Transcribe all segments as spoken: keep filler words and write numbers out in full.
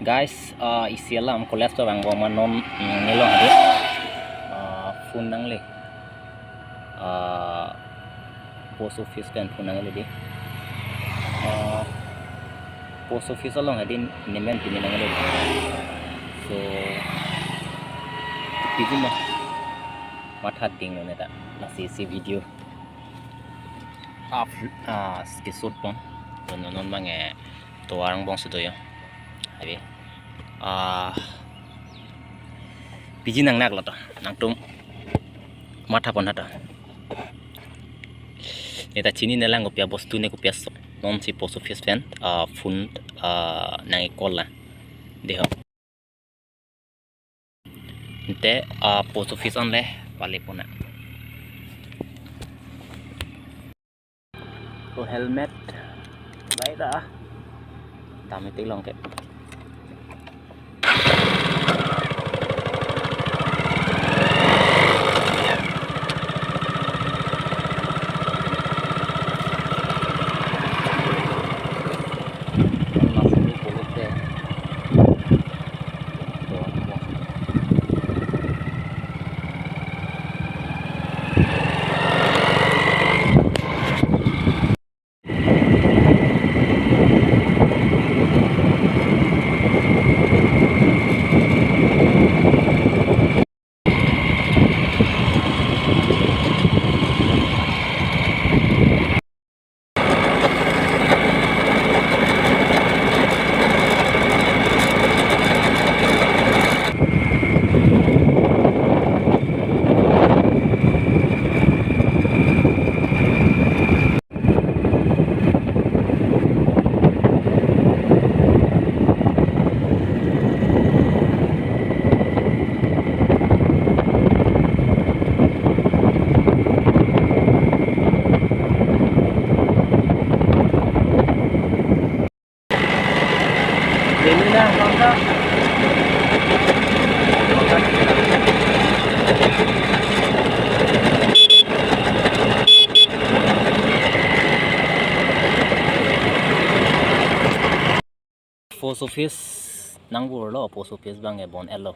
Guys, uh, isi alam college to vang bom non, mm, nelong hadi. Uh, phone nangle. Uh, post office pen phone nangle di. Uh, post office along hadi nemen pini nangle. So, piji ma matha ding lo neta. Lasi isi video. Up, ah, skisut pon. Tovar angbong si do yo. Abi. Ah, piji nang nak lo to. Nangtum matha pon hata. Neta chini nelang kopi abostu ne kopi aso. Non si post office pen, ah, phone, ah, nang call la. Deho. Ante, ah, post office anle pale pona. To helmet bai da. Tame tik long ke. Post office nang burlo, post office abang ke bon etlo.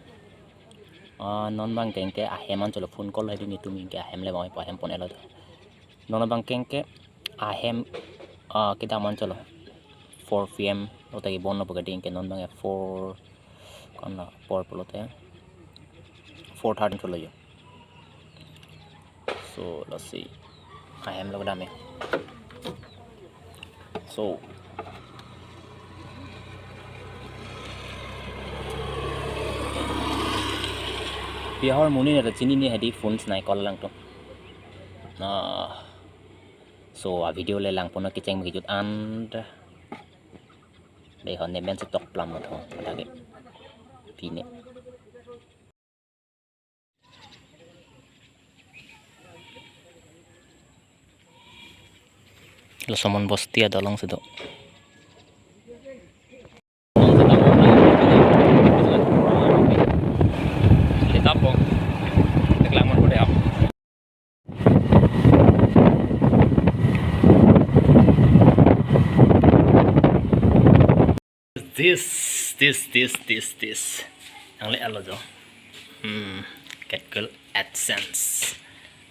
Ah, non abang ke anke ahem anchotlo, phone call hadi netum anke ahem le bang, ahem pon etlo. Non abang ke anke ahem, ah, kedam anchotlo. Four P M lo ta kebonlo pagadi anke non abang ke four, kon lo, four pulote four thirty anchotlo yo. So, lasi ahem lo kedam e. So, pi ahormu ne neta chinine hadi phone si nang call lang to. Na, so, a video le lang pon kecheng kejut an. Deho nemen si tok plam lo to. Lagi. Pine. Losomon Bosti adolong si do. This, this, this, this, this. Nangle etlo jo. Hmm, Google AdSense.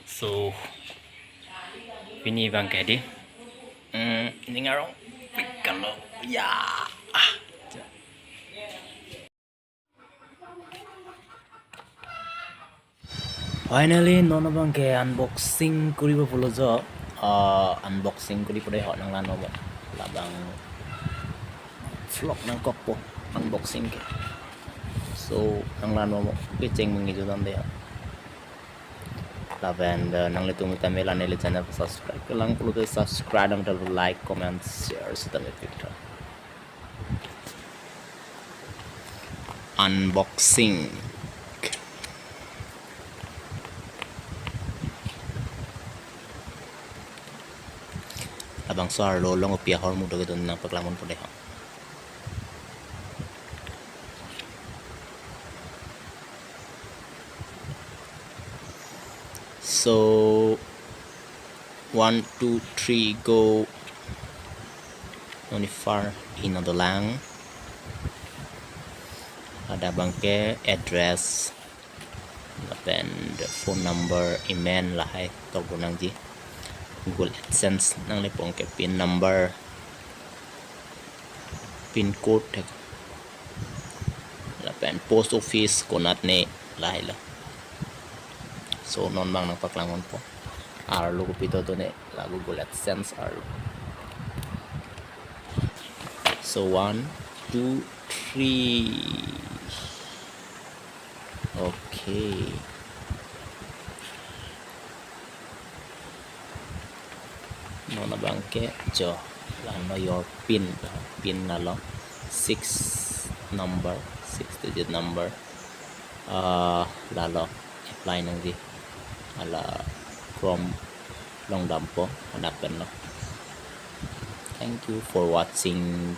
So, pini abang ke di. Hmm, ning arong pick kan lo. Ya. Ah. Finally, non abang ke unboxing kuribo pulo jo. Ah, unboxing kuri pore ho nanglang mo. Labang vlog nangkokpo unboxing ke. So, nanglang mo kecheng mengejut an de ho. Lapen, eh, nanglitum tame la neli channel subscribe kelang pulote subscribe, nang like, comment, share sitame pik tha. Unboxing. Labangso arlo along kopi ahormu do kedo nangpaklang pon pore ho. So, one, two, three, go. Nonifar hino dolang. Adap abangke address lapen phone number, email lahai togu nangji. Google AdSense nangle pon ke pin number, pin code thek lapen post office konat ne lahai lo. So non abang nangpaklang ponpo. Arlo kopi to done la Google AdSense arlo. So one, two, three. Okay. Non abangke jo lalo your pin, pin lalo six number, six digit number. Ah, lalo apply nangji. Hala Chrome along dampo, anat pen lo. Thank you for watching.